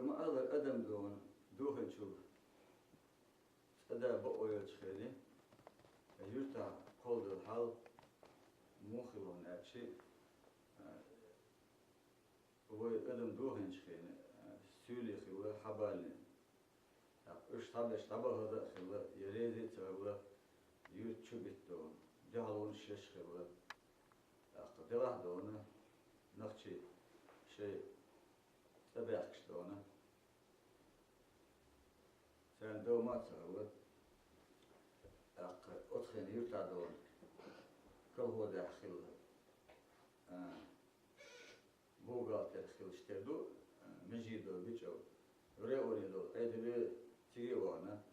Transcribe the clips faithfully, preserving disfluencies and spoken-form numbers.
Ма аллара адам дона духанчул цӀа да бакъо йолчу хенахь, юьртахь кхолдала хьал муха хилла аьлча, а, вай адам духанчу хенахь, а, суьйлий хилла хьабаллин. ТӀаккха уьш схьаберш дӀабахаза а хилла, я реза а ца хилла, юьрта чу бита дона, дуьхьалонаш еш хилла. ТӀаккха делахь а дона, нохчий шайн цӀа баьхкаш дона. Царна дома а ца хилла. ТӀаккха оцу хенахь юьртахь дона колхозехь хилла, а, бухгалтер хилча тера ду, а, Межидов БичӀов, районе долу Ӏедале цига а вахана,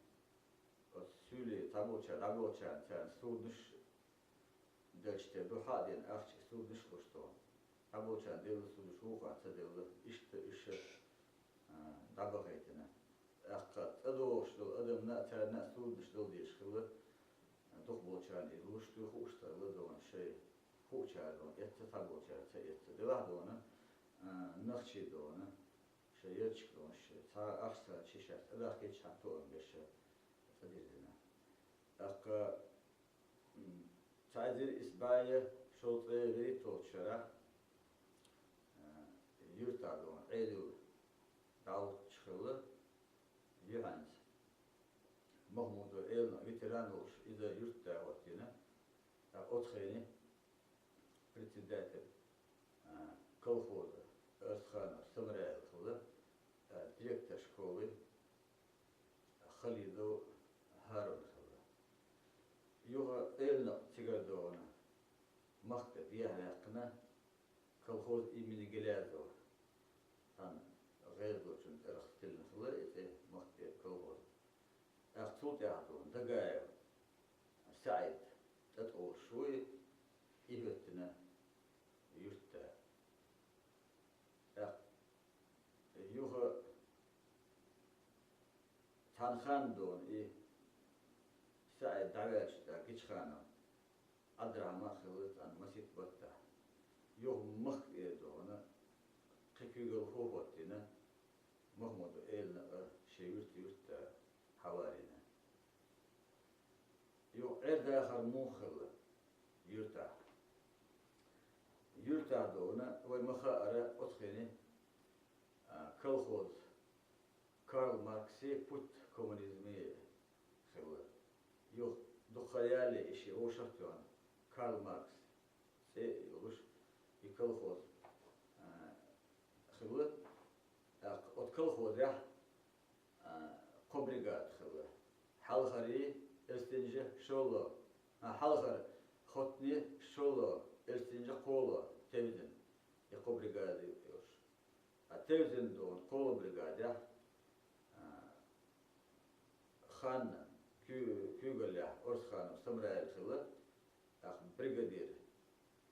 оцу суьйлий цхьаболчара, дӀаболчарна царна суднаш делча тера ду, хьа а дина ахча, суднаш а луш дона. ДӀаболчарна делла суднаш, вукхарна ца делла, иштта уьш, а, дӀабахийтина. ТӀаккха цӀа догӀуш долу адамна а, царна а суднаш дала дезаш хилла, дукхахболчарна и луш дуй хууш ца хилла дона, шайн хуучара дона эцца, цхьаболчара ца эцца. Делахь а дона, а, нохчий дона, шайн ярташка дона, шайн цхьа ахча ца, шаьш тӀедахкийча хьан тоам беш цӀа дирзина. ТӀаккха, м, цхьа эзар исс бӀе шовзткъе вуьрхӀитталгӀачу шарахь, а, юьртахь дона Ӏедал дӀахӀуттуш хилла юьхьанца. Махмудов Элна ветеран волуш, иза юьртда хӀоттийна, ткъа оцу хенахь председатель, а, колхоза Арсханов Самраил хилла, а, директор школы Халидов ХӀарун хилла. Юха Элна цигара дона махка дехьаваьккхина, колхоз имени Гелязова, цхьана гӀезалочун тӀарах стеллина хилла и цӀе, махка тӀера колхоз. ТӀаккха цул тӀаьхьа дона Дагаев СаӀид тӀатӀолуш вуй, и хӀоьттина юьртда. ТӀаккха юха цхьана ханна дона и СаӀид дӀаваьлча, тӀаккха Гичханов Ӏабдрахьман а хилла цхьана масийтта баттахь. Юха махка тӀера дона кхин куьйгалхо а хӀоттийна, Махмудов Элна а шен юьрта юьртда хьаварийна. Юха Ӏер-дахар муха хилла юьртахь? Юьртахь дона, вай ма-хаъара, оцу хенахь, а, колхоз Карл Марксы «Путь к коммунизму» хилла. Юха дукха ха ялале, и шен вовшах а тоьхна, Карл Маркс цӀе а йолуш, и колхоз, а, хилла. ТӀаккха оцу колхозехь, а, кхо бригада хилла. Хьалхарий, эрсанча шолло, а, хьалхара хоттанийн, шолло эрсанча кхолло тевзина, и кхо бригада йолуш. А тевзина дона кхолла бригадехь, а, ханна куь-, куьйгаллехь Арсханов Самраил хилла, тӀаккха бригадир,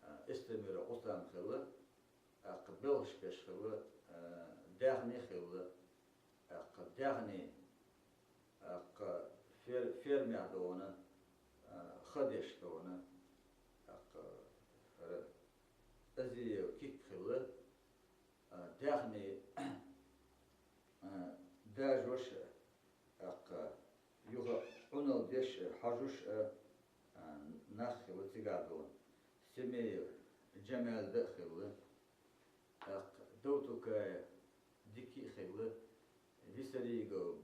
а, Эстемиров Ӏусам хилла, тӀаккха белхаш беш хилла, а, Даьхни хилла, тӀаккха Даьхни, тӀаккха фер-, фермехь дона, а, ха деш дона, тӀаккха хӀара Азиев Кик хилла, а, Даьхни, а, дажош а, тӀаккха юха Ӏуналла деш а, хьожуш а, а, нах хилла цигахь дона. Семеев Джамалда а хилла, тӀаккха Довтукаев Дики а хилла, Висаригов,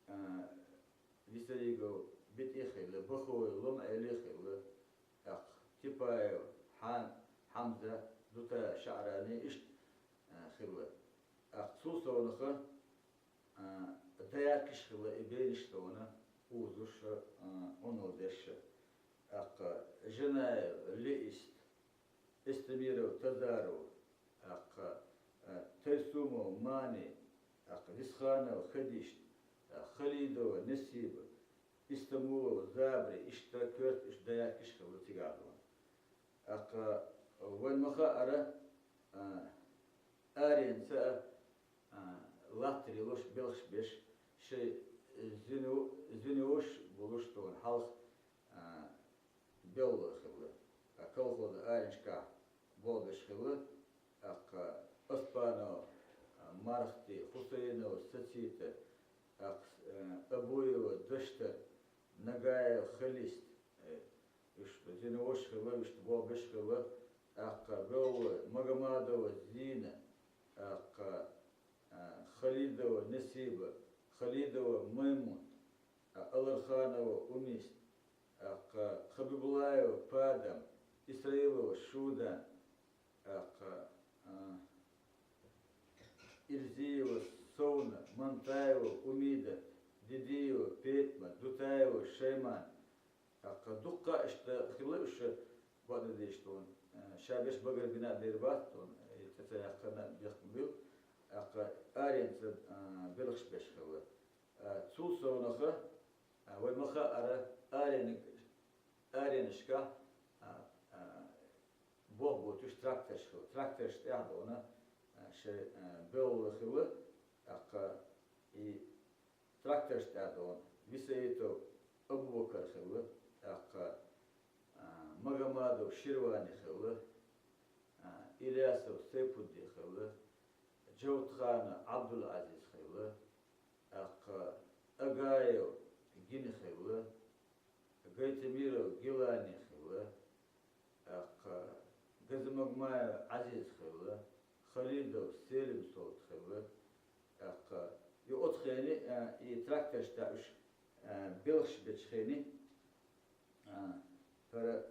а, Висаригов БитӀи а хилла, Бахоев Лом-Ӏели а хилла, тӀаккха Типаев Хьан-, Хьамза, Дута ШаӀрани, иштта, а, хилла. ТӀаккха цул совнаха, а, дояркаш хилла, и бенаш дона узуш а, а, Ӏуналла деш а. ТӀаккха Жанаев Леист, Эстемиров Тазару, тӀаккха, а, Тайсумов Мани, тӀаккха Висханов Хадишт, тӀаккха Халидова Несиба, Истамулов Забри, иштта коьрта уьш дояркаш хилла цигахь дона. ТӀаккха вайн ма-хаъара, а, аренца а, а, латтар йолуш, белхаш беш, шайн зуьну-, зуьнуш а болуш дона хьалха, а, белла хилла. А колхозан аренашкахь болх беш хилла, тӀаккха Оспанов, а, Мархти, Хусейнова Сацита, тӀаккха, э, Абуева Даштар, Нагаев Халист, э, иштта зина вош хилла, иштта бобеш хилла, тӀаккха Белла Магомадова Зина, тӀаккха, э, Халидова Насиба, Халидова Маймун, э, Аларханова Умис, тӀаккха Хабибулаева Падам, Исраилова Шудан, тӀаккха, а, Ирзиева Совна, Мантаева Умида, Дидиева ПетӀма, Дутаева Шайман, тӀаккха дуккха иштта хилла уьш, бакъдерг дийцача, а, ша беш багара бина бер бац, и цӀе ца яьккхина бехк ма бий, тӀаккха аренца, а, белхаш беш хилла. А, цул совнаха, а, вай ма хаъара, аренаг-, аренашка, а, а, болх буташ трактораш хилла. Трактораш тӀехьа долна, а, шоай, а, белла хилла, тӀаккха и трактораш тӀехьа долна Висаитов Абубакар хилла, тӀаккха, а, Магомадов Ширвани хилла, а, Ильясов Сайпудди хилла, Джавтхана Абдулазиз хилла, тӀаккха Агаев Гина хилла, Гайтамиров Гилани хилла, тӀаккха Газимагомаев Азиз хилла, Халидов Селим-Солт хилла, тӀаккха и оцу хене, а, и трактораш тӀехь уьш, а, белхаш бечу хене, а, хӀара,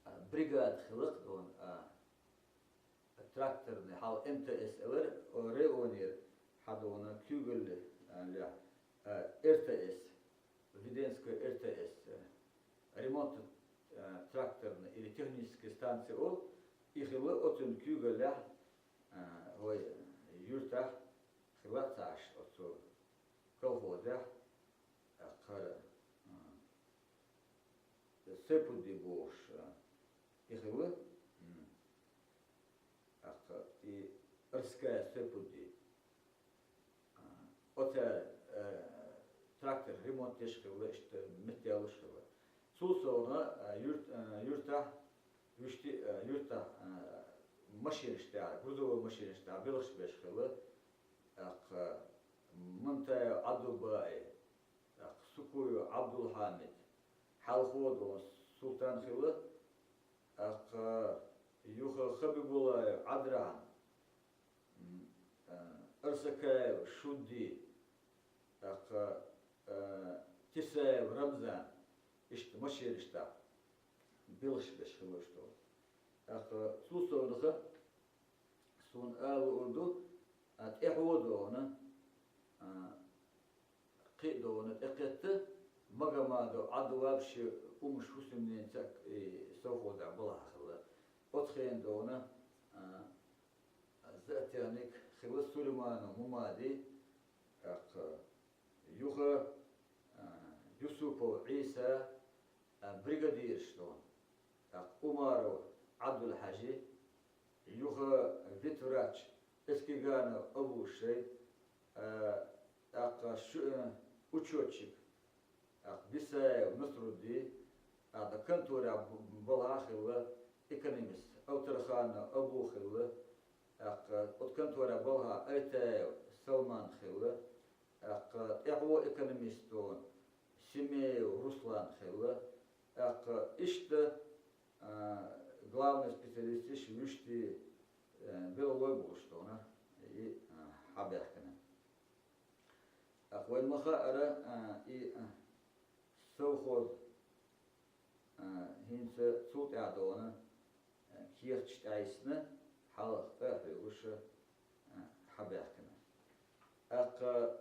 а, бригада хилла-кх долна, а, тракторный, хьал МТС элира, о, районера хьадолна куьйгаллехь, а, лехь, а, РТС, Веденская РТС, а, ремонт, а, тракторная или техническая станция олу, и хилла оцунна куьйгаллехь, а, вай юьртахь хилла ца Ӏаш оцу колхозехь, а, кхара, а, Сайпудди бохуш, а, и хилла, м, тӀаккха и Арская Сайпудди. А, оцара, а, трактор ремонт деш хилла, иштта меттаялуш хилла. Цул совнаха, а, юьрт-, а, юьртахь, вуьшта, а, юьртахь, а, машинаш тӀехь, грузовой машинаш тӀехь белхаш беш хилла, тӀаккха Мантаев Ӏабдулбаи, тӀаккха Сукуев Ӏабдулхьамид, хьалхо долу Султан хилла, тӀаккха юха Хабибулаев Ӏабдрахьман, м, а, Арсакаев Шудди, тӀаккха, а, Тисаев Рамзан, иштта машинаш тӀехь белхаш беш хилла уьш долу. ТӀаккха цул совнаха суна ала луур ду, а, тӀаьхьо а долу, а, кхин а долу тӀекхетта, Магомадов Ӏабдулвахьаб шен Умаш Хьусамненца, и, совхозехь балхахь хилла. Оцу хенахь долу, а, зоотехник хилла Сулейманов Мумади, тӀаккха юха, а, Юсупов Ӏийса, а, бригадираш долу, тӀаккха Умаров Ӏабдулхьажи, юха ветврач Эскиганов Абушайд, а, тӀаккха шу-, а, учётчик, тӀаккха Бисаев Насрудди, тӀаккха конторехь б-, балхахь хилла экономист Алтарханов Абу хилла, тӀаккха оцу конторехь балхахь Айтаев Салман хилла, тӀаккха тӀаьхьо экономист долу Семеев Руслан хилла, тӀаккха иштта, а, главный специалисташ вуьшта, а, белхалой болуш долу, и, а, хьабаьхкина. ТӀаккха вайна ма хаъара, а, и, а, совхоз, а, хӀинца цул тӀаьхьа долу, а, кехаташ тӀаьхьа йисна, хьалха тӀе а хьоьгуш, а, хьабаьхкина. ТӀаккха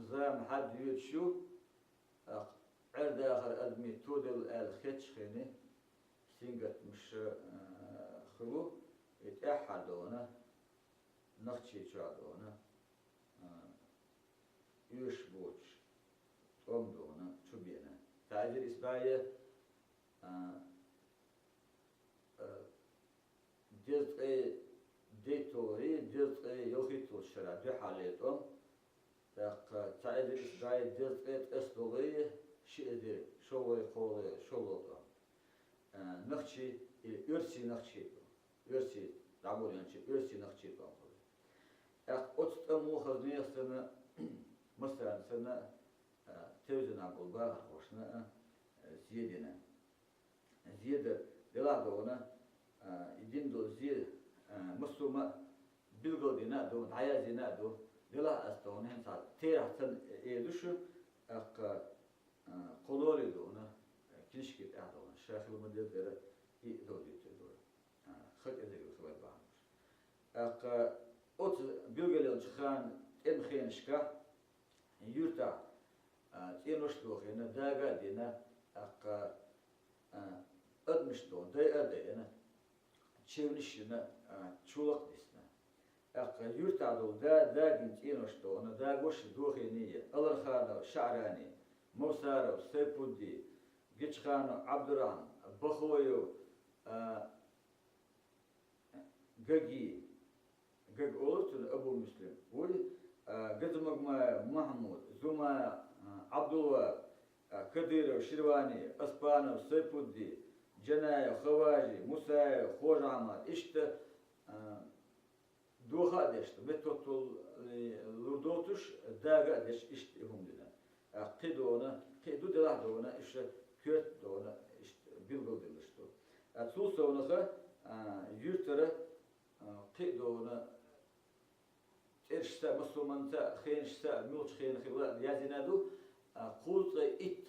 зама хьадоьдуш ю, тӀаккха Ӏер-дахар адамийн тоделла аьлла хеташ хилла, сингаттамаш, а, хуьлу, и тӀаьххьара долу, Нохчийчохь долу, а, оьшуш боцуш тӀом долу чубеана. Цхьа эзар исс бӀе, а, а, дезткъе дейтталгӀий, дезткъе ялхитталгӀачу шарахь дуьххьарлера тӀом, тӀаккха цхьа эзар исс бӀе дезткъе ткъесналгӀий, ши эзар шолгӀий, кхоалгӀий, шолгӀа тӀом. А, нохчий, или оьрсий нохчий тӀом. Оьрсий, дӀаболийначу оьрсий нохчий тӀом хуьлу. ТӀаккха оцу тӀамо хаза нехан санна, массарна санна, а, тевзина болу бахархошна а, а, зе дина. Зе дан делахь а дона, а, и дина долу зе, а, массо а ма билгалдина а ду, дӀаяздина а ду, делахь а ас дона хӀинца терахь санна эр ду шу, тӀаккха, а, кху лоре дона, книжке тӀехь дона, ша хила ма-деззара и а довзуьйтур дора. А, хӀара кӀезиг хилар бахьанаш. ТӀаккха оцу билгалъеллачу ханан тӀеман хенашкахь юьртахь, а, цӀенош а дохийна, дага а дина, тӀаккха, а, адамаш дона, дайа а дайина, чевнаш а йина, а, чулакх а дисна. ТӀаккха юьртахь долу да-, дагийна цӀенош дона, дагош а дохийна, Аларханов ШаӀрани, Мовсаров Сайпудди, Гечханов Ӏабдурахьман, Бахоев, а, Гаги, Гаг олу цунна, Абу Муслим, вуй, а, Газмагмаев Махьмуд, Зумая, а, Ӏабдулвахьаб, а, Кадыров Ширвани, Аспанов Сайпудди, Джанаев Хаважи, Мусаев Хожа-Ахьмад, иштта, а, доха а деш, меттахӀоттал, э, лур доцуш, дага а деш, иштта и хӀума дина. А, кхин дона, кхин ду делахь а дона, иштта коьрта дона, иштта билгалделлаш ду. А, цул совнаха, а, юьртара, а, кхин дона, цӀераш са, массо а манца, хенаш са, муьлхачу хенахь хилла яздина ду, а, кхузткъе итт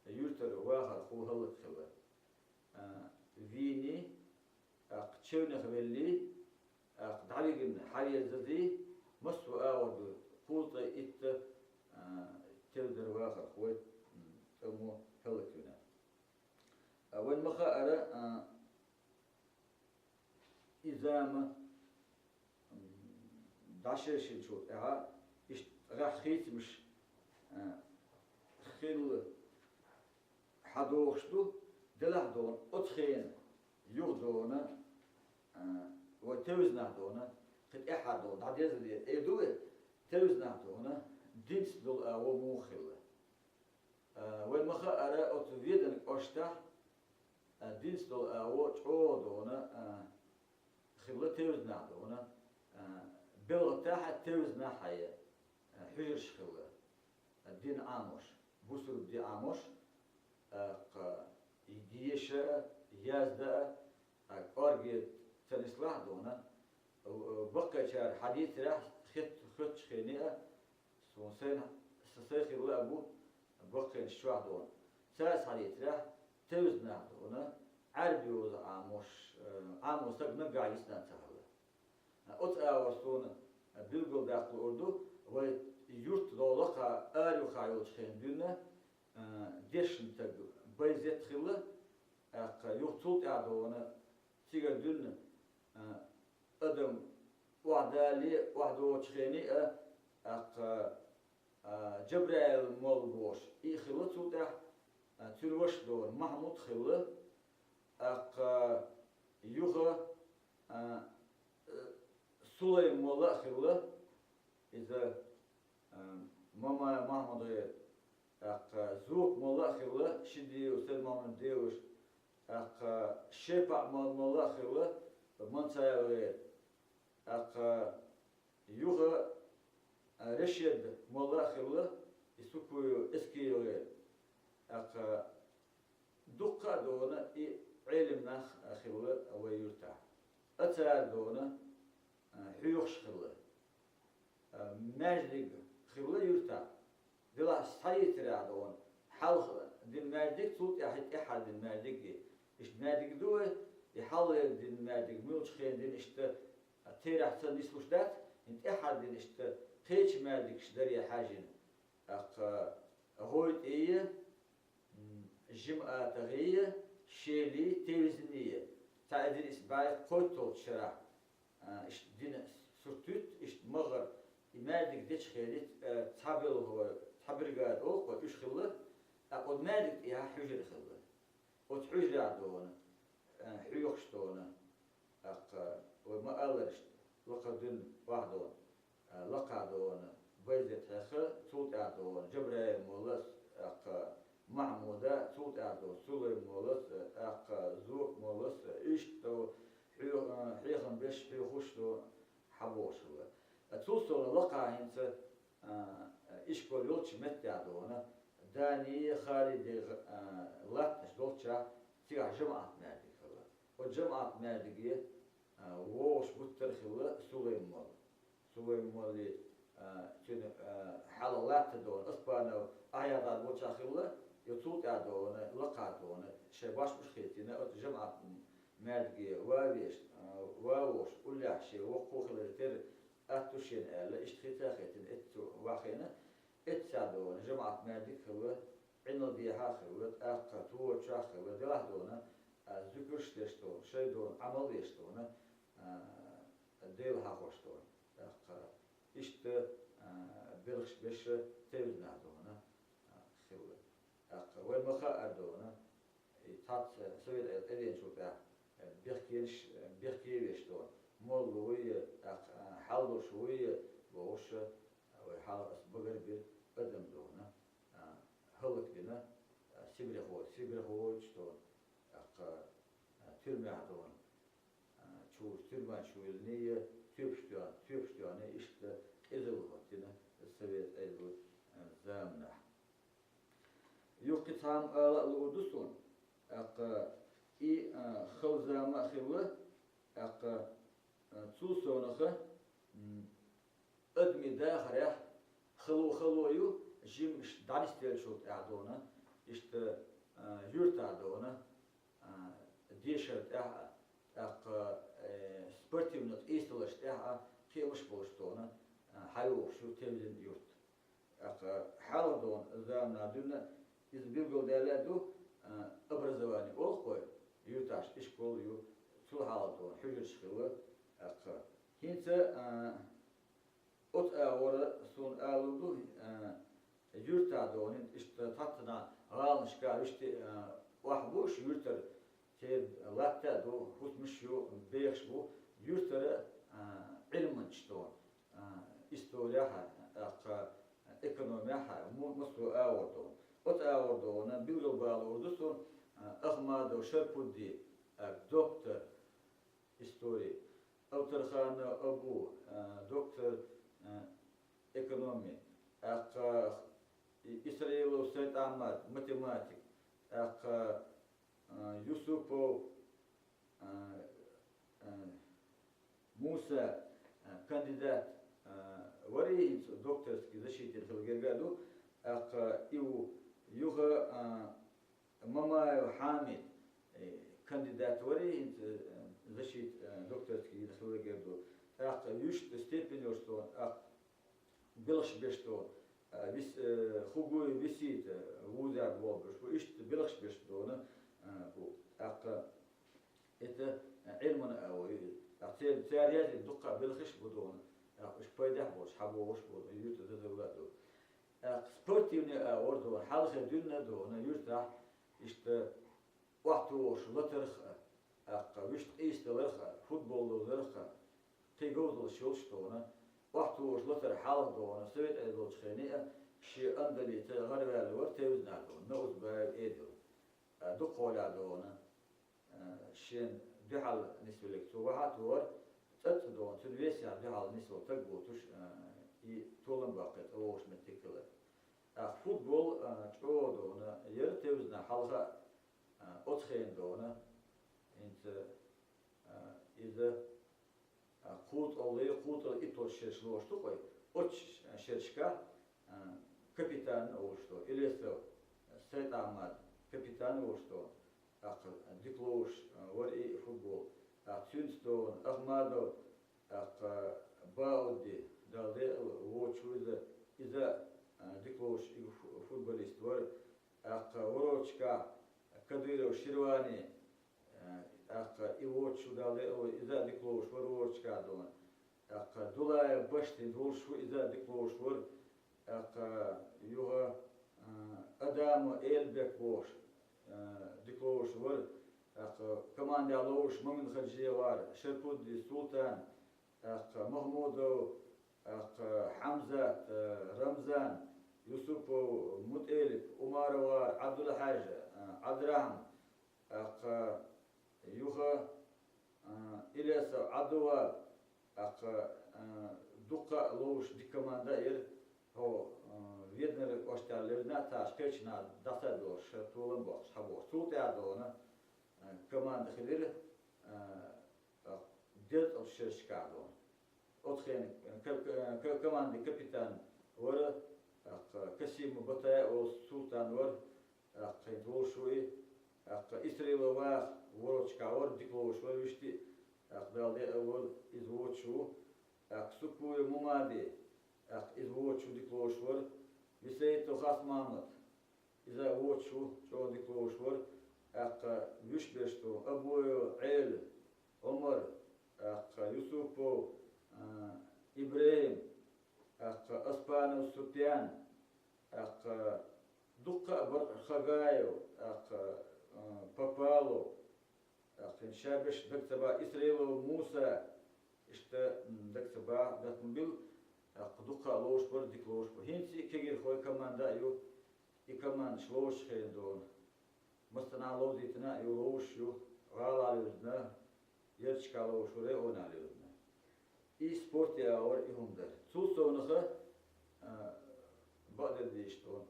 юьртара вахархо хӀаллакьхилла. А, вийний, тӀаккха чевнех веллий, тӀаккха дӀавигина хьаверзазий, массо а агӀор ду, кхузткъе итт, а, тевзина вахархой, м, тӀамо хӀаллаквина. А, вайн ма-хаъара, а, и зама, м, дӀашершинчул тӀаьхьа иштта гӀеххьа хийцамаш, а, хилла хьадогӀуш ду, делахь а дона, оцу хенан юха дона, а, вай тевзинехь дона, кхин тӀаьххьара дона, дӀадерзале эр ду вай, тевзинехь дона, динца долу агӀо муха хилла. А, вайн ма-хаъара, оцу Веданан кӀоштахь, а, динца долу агӀо чӀогӀа дона, а, хилла тевзинехь дона, а, белгӀатахь а, тевзинехь а, а, хьуьжарш хилла, а, дин Ӏамош, бусурба дин Ӏамош, а, кха, и деша а, язда а, а, кӀорге ца нислахь а дона, а, баккхийчара хьадийцарехь, хет-, хоьттучу хене а, суна сайна, са сай хилла а бу, баккхийнаш чохь дона. Цара схьадийцарехь, тевзинехь дона, Ӏаьрби йоза Ӏамош, э, Ӏамо стаг наггахь йисна ца хилла. Оцу агӀор суна билгалдаккха луур ду, вай юрт долу лакха, ара юххехь йолчу хенахь дуьйна, э, дешна стаг Байзет хилла, тӀаккха юха цул тӀаьхьа дона, цигара дуьйна, э, адам охьадале, охьадогӀучу хене а, тӀаккха, а, Джабраил молла бохуш, и хилла цул тӀаьхьа, а, цуьнан ваша дона Махьмуд хилла, тӀаккха юха, а, э, Сулайм молла а хилла, иза, а, Мамаев Махьмуд гӀерта, тӀаккха Зука молла а хилла, ши дийва, Сайд-Мохьмадан деваш, тӀаккха ШепаӀ мо-, молла а хилла, Манцаев гӀерта, тӀаккха юха, а, Решед молла а хилла, и Сукуев Эскиев гӀерта. ТӀаккха дуккха а дона и Ӏелам нах а хилла вай юьртахь. Цара дона, а, хьоьхуш хилла. А, маьждиг хилла юьртахь. Делахь схьайийцарехь дона, хьалха дина маьждиг, цул тӀаьхьа тӀаьххьара дина маьждиг. Иштта маьждиг ду вай, и хьалха дина маьждиг, муьлхачу хенахь дина иштта, а, терахь ца нислуш дац, хӀинца тӀаьххьара дина иштта кхечу маьждигаш даре хьаьжжина. ТӀаккха ГӀойтӀе, м, ЖиматагӀе, Шеле, Тевзине, цхьа эзар исс бӀе кхойтталгӀачу шарахь, а, иштта дина сурт туьту, иштта магӀар, и маьждиг дечу хенахь, а, цхьа белхалой, цхьа бригада олу-кх вай, уьш хилла, тӀаккха оцу маьждиг тӀехь хьуьжар хилла. Оцу хьуьжарехь дона, а, хьоьхуш дона, тӀаккха вай ма-аллара, лакха дуьйна охьадона, а, лакхахь дона Байзет хьеха, цул тӀаьхьа дона Джабраил моллас, тӀаккха Махьмуда, цул тӀаьхьа дона Сулайм моллас, тӀаккха Зука моллас, иштта хьоьху-, а, хьехам беш, хьоьхуш дона хьабогӀуш хилла. Цул совгӀа лакхахь хӀинца, а, ишкол йолчу меттехь дона, Дани, Халиди, а, латтанаш долчохь цигахь ЖамаӀат-маьждиг хилла. Оцу ЖамаӀат-маьждиге, а, вогӀуш гуттар а хилла Сулайман-молла. Сулайман-молли, а, цуьнан, а, хьалха латта дона, Оспанов Ахьяр-гӀар болчохь хилла, и цул тӀаьхьа дона, лакхахь дона, шайн башхаллаш хецна, оцу ЖамаӀат-маьждиге ван веш, а, ван вогӀуш, уллехь шен воккхо хилар тера атта ду шена аьлла, иштта хица а хецна, эцца вахийна, эццахь дона, ЖамаӀат-маьждиг хилла, Ӏиналдехьа а хилла, тӀаккха Торачохь а хилла, делахь дона, а, зуькарш деш дона, шайн дона, Ӏамал еш дона, а, Дела хьахош дона. ТӀаккха иштта, а, белхаш беш Тевзанахь дона, а, хилла. ТӀаккха вай ма хаара дона, и цхьацца Совет Ӏедалан тӀедеанчул тӀаьхьа, э, бехкенаш, э, бехке веш дона. Молла вуй, тӀаккха, а, хьал долуш вуй, бохуш, а, вай хьалха ас багар бира адам дона, а, хӀаллакбина, а, Сибрехо-, Сибрехочо дона, тӀаккха, а, туьрмехь дона. А, чу, туьрма чу виллина, тоьпаш тоьхна, тоьпаш тоьхна, иштта къизалла хӀоттийна Совет Ӏедалан, а, заманахь. Юха кхин цхьа хӀума ала а луур ду суна, тӀаккха и, а, хала зама а хилла, тӀаккха, а, цул совнаха, м, адамийн дахарехь хало, хало ю, жимма иштта дӀанисделлачул тӀаьхьа дона, иштта, а, юьртахь дона, а, дешар тӀехь а, тӀаккха, э, спортивни къийсалаш тӀехь а кхиамаш болуш дона, а, хьайогӀуш ю Тевзан-юрт. ТӀаккха хьалха дона заманахь дуьйна иза билгалдаьлла а ду, а, образование олу-кх вай, юьртахь ишкол ю, цул хьалха дона хьуьжарш хилла, тӀаккха. ХӀинца, а, оцу агӀора суна алур ду, а, юьртахь дона, иштта цхьаццанхьа гӀаланашкахь вуьшта, а, охьабуш юьртара, церан латта а ду, хӀусамаш ю, бехаш бу, юьртара, а, Ӏилманчаш дона, а, исторехь а, тӀаккха экономехь а, мо-, массо а агӀор дона. Оцу агӀор дона, билгалбалур ду суна, а, Ахмадов Шарпудди, а, доктор истории, Авторханов Абу, а, доктор, а, экономии, тӀаккха И-, Исраилов Сайд-Ахьмад, математик, тӀаккха, а, Юсупов, а, а, Муса, а, кандидат, а, вара и хӀинца докторский защита хила герга а ду, тӀаккха и ву юха, а, Мамаев Хьамид, э, кандидат вара и хӀинца, э, защита, э, докторский йина хила герга ду. ТӀаккха вуьшта степень йолуш дона, тӀаккха белхаш беш дона, а, вис-, э, Хугуев Висита, э, вузехь болх беш бу, иштта белхаш беш дона, а, бу. ТӀаккха это, э, Ӏилман а ву, тӀаккха церан, цара яздина дуккха а белхаш бу дона, тӀаккха уьш пайдехь болуш, хьабогӀуш бу, юьртара дозалла а ду. ТӀаккха спортивни а вара дона, хьалхе дуьйна а дона, юьртахь иштта охьатухуш латарх а, тӀаккха вуьшта къийсадаларх а, футбол ловзарх а, кхин говзаллаш йолуш дона, охьатухуш латар хьалха дона, Совет Ӏедал долчу хене а шен андаллица гӀараваьлла вара Тевзанахь дона, Наузбаев Эдил. А, дукхахьолахь дона, а, шен дуьхьал нисвеллиг цо вахьа а тухура, цӀа а ца дона, цуьнан весехь дуьхьал нисвала стаг вуьтуш, а, и толам баккхий цӀа вогӀуш меттиг хилар. ТӀаккха футбол, а, чӀогӀа дона, яра Тевзанахь хьалха а, а, оцу хенахь дона, хӀинца, а, иза, а, кхузткъалгӀа, кхузткъалгӀа итталгӀа шераш лоруш ду-кх вай, оцу ш-, шерашкахь, а, капитан а волуш дона, Илесов Сайд-Ахьмад капитан а волуш дона, тӀаккха дика ловзуш, а, вара и футбол. ТӀаккха цуьнца дона Ахмадов, тӀаккха Баудди, Далла декъала воцуш ву иза, иза, а, дика ловзуш и фу-, футболист вара. ТӀаккха вороташкахь Кадыров Ширвани, э, тӀаккха и воцуш ву Далла декъала, иза а дика ловзуш вара вороташкахь дона. ТӀаккха Дулаев Баштин волуш ву, иза а дика ловзуш вара. ТӀаккха юха, э, Адамо Эльбек волуш, э, дика ловзуш вара. ТӀаккха командехь ловзуш Мамин-Хаджиев вара, Шарпудди Султан, тӀаккха Махмудов, тӀаккха Хьамзат, э, Рамзан, Юсупов МутӀелип, Умаров вара Ӏабдулхьаьжа, э, Ӏабдрахьман, тӀаккха юха, э, Илесов Ӏабдувахьап, тӀаккха, э, Дуккха а ловш дика команда а яр, хьо, а, веданара кӀоштара левзна а ца кхечна дӀаса а долуш, ша толам боккхуш хьабохуш. Цул тӀаьхьа долана, а, команда хилира, а, а, дезткъа шерашкахь долу. Оцу хенан ка-, ка-, ка-, команди капитан вара, а, Касима Батая олу Султан вара, а, хӀинца волуш ву и, а, Исраила ваха ворочка вара, дика ловш вара, вуьшти, а, Далла деа вара, иза воцуш ву, а, Сукуя Мумади, а, иза воцуш ву, дика ловш вара, Висейто Хасмамат, иза воцуш ву, чӀогӀа дика ловш вара, а, вуьш берш ду, Абоев Ӏела, Ӏумар, а, Юсупов, а, ИбрахӀим, а, Аспанов Супьян, а, дуккха а бара Хагаев, а, а, Папалов, а, кхин ша берш дага ца баха, Исраилов Муса, иштта, м, дага ца баха, дакъа ма билла, а, дуккха а ловш бара, дика ловш бара. ХӀинца и кегийрхой команда а ю, и командаш ловш хенан долу. Массанхьа ловзийтина а ю, ловш ю, гӀала левзина, ярташка ловш ву, района левзина. И спорте агӀор и хӀума дара. Цул совнаха, а, бакъдерг дийш ду,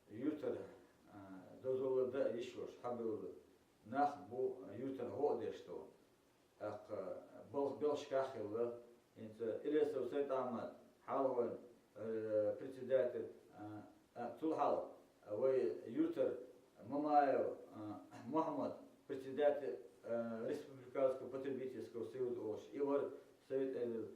юьртара, а, дозалла дан а йиш йолуш хьабевлла нах бу, а, юьртана гӀо а деш ду. ТӀаккха балха белхашкахь хилла, хӀинца Илесов Сайд-Ахьмад, хьалха вайн, э, председатель, а, а, цул хьалха вай юьртара Мамаев, а, Мухьаммад, председатель, э, Республиканского потребительского союза олуш, и вара Совет Эвил,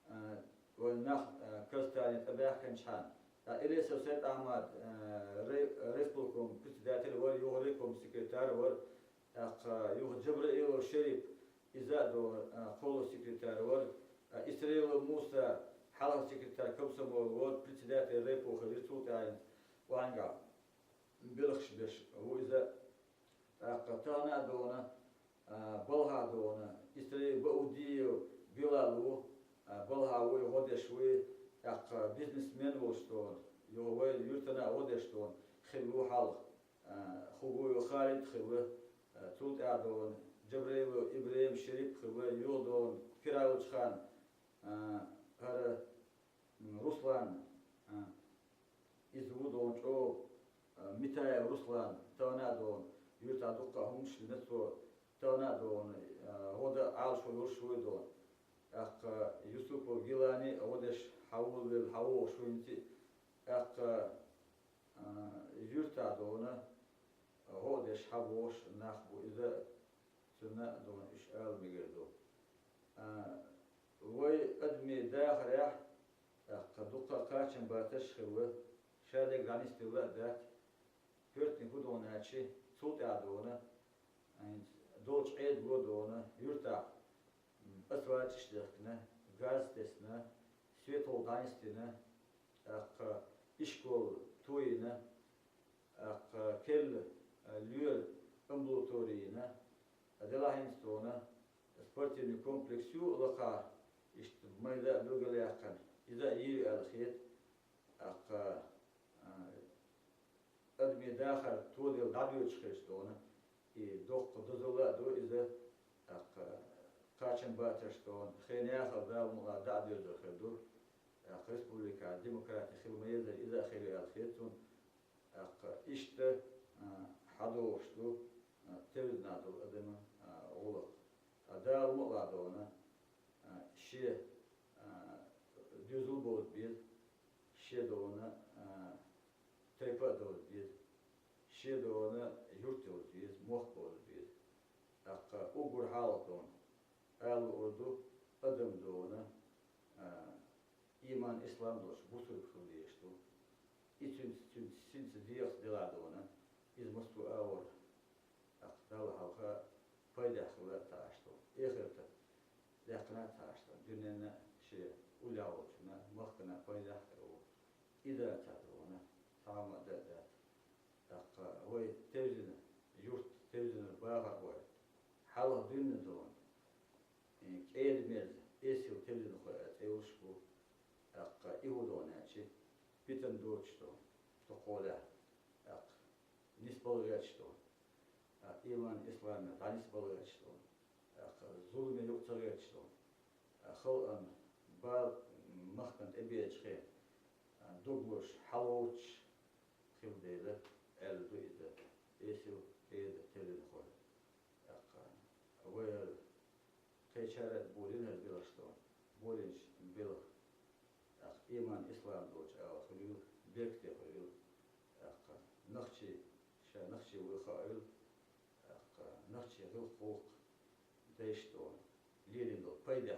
э, вайн нах, э, Казахстане тӀебаьхкинчхьана. ТӀаккха Илесов Сайд-Ахьмад, э, рай-, райисполком председатель вара, юха райком секретарь вара, тӀаккха юха Джабраилов Шерип, иза а долу, а, кхоалгӀа секретарь вара, а, Исраилов Муса, хьалха секретарь комсомола вара, председатель райпо хилира, цул тӀаьхьа охьанга белхаш беш ву иза. ТӀаккха тахана а долу, а, балхахь долу, Исраил Баудиев Билал ву, а, балхахь ву и, гӀо деш ву и, тӀаккха бизнесмен волуш долу, юха вай юьртана а гӀо деш долу, хилла ву хьалха. А, Хугуев Халид хилла, а, цул тӀаьхьа долу Джабраилов ИбрахӀим, Шерип хилла, юха долу Пиралучхан, а, хӀара, м, Руслан, а, иза ву долу чӀогӀа, а, Митаев Руслан, тахана а долу, юьртахь дуккха а хӀуманаш дина цо, тахана а долу, а, гӀо дан Ӏалашо йолуш ву и долу. ТӀаккха Юсупов Гилани гӀо деш хьаволавелла, хьавогӀуш ву хӀинца, тӀаккха а, юьртахь долу, гӀо а деш хьавогӀуш нах бу иза, цунна а долу уьш ала мегар ду. А, вай адамийн дахарехь, тӀаккха дуккха а кхачамбаташ хилла, шадерг дӀанисделла а дац, коьртаниг хӀун долу аьлча, цул тӀаьхьа долу, а, хӀинца долчу Ӏедало долу, юьртахь, м, асфальташ дехкина, газ тесна, светогӀу дӀанисдина, тӀаккха ишкол тоина, тӀаккха керла, а, лоьра амбулатори йина, а, делахь хӀинца тхуна спортивный комплекс ю лакхахь, иштта майда а билгалъяьккхина, иза а йийр ю аьлла хета, тӀаккха, а, адамийн дахар тоделла дӀадоьдуш хилча долу, и доккха дозалла а ду иза, тӀаккха кхачамбаташ долу, хенан яхал Дала мукъалахь дӀа а доьзур хир ду, тӀаккха республикехь демократи хила ма езара, иза а хир ю аьлла хета цунна, тӀаккха иштта, а, хьадогӀуш ду, а, тевзина долу адаман, а, гӀуллакх. Ткъа Дала мукъалахь долу, а, шен, а, доьзал а бовза беза, шен долу, а, тайпа а довза беза, шен долу юрт йовза беза, мохк бовза беза. ТӀаккха уггар хьалха долу, ала луур ду, адам долу, а, иман, ислам долуш бусург хила дезаш ду. И цуьнца, цуьнца, цуьнца дегӀаца делахь долу, иза массо а агӀор, тӀаккха Далла хьалха пайдехь хила а ца Ӏаш долу, эхартан даьккхина а ца Ӏаш долу, дуьненна а, шен уллехь волчунна а, махкана а пайдехь а хир ву. И дац цхьа долу, цхьа хӀума а дан а дац. ТӀаккха вай тевзина юрт, тевзинарг бахар вай. Хьалха дуьйна долу, э, кӀеда-мерза, эсала тевзинархой а цӀе йолуш бу. ТӀаккха и хӀун долу аьлча, питана доцуш долу, со кхолехь, тӀаккха нисбала гӀерташ долу, тӀаккха иман, исламех дӀанисбала гӀерташ долу, тӀаккха зуламе юкъа ца гӀерташ долу, тӀаккха халкъана бала, махкана тӀебеача хе, а, дуглуш, хьалвоучаш хила дела, аьлла ду иза эсил Ӏеда теллинхой. ТӀаккха вай хӀара кхечара а болийна хӀара белхаш тхона, болийнача белха, тӀаккха иман, ислам долча агӀор хуьлийла, беркате хуьлийла. ТӀаккха нохчий, ша нохчий вуй хаийла, тӀаккха нохчий гӀиллакх-гӀулакх дайша тхона, лелийна долу пайда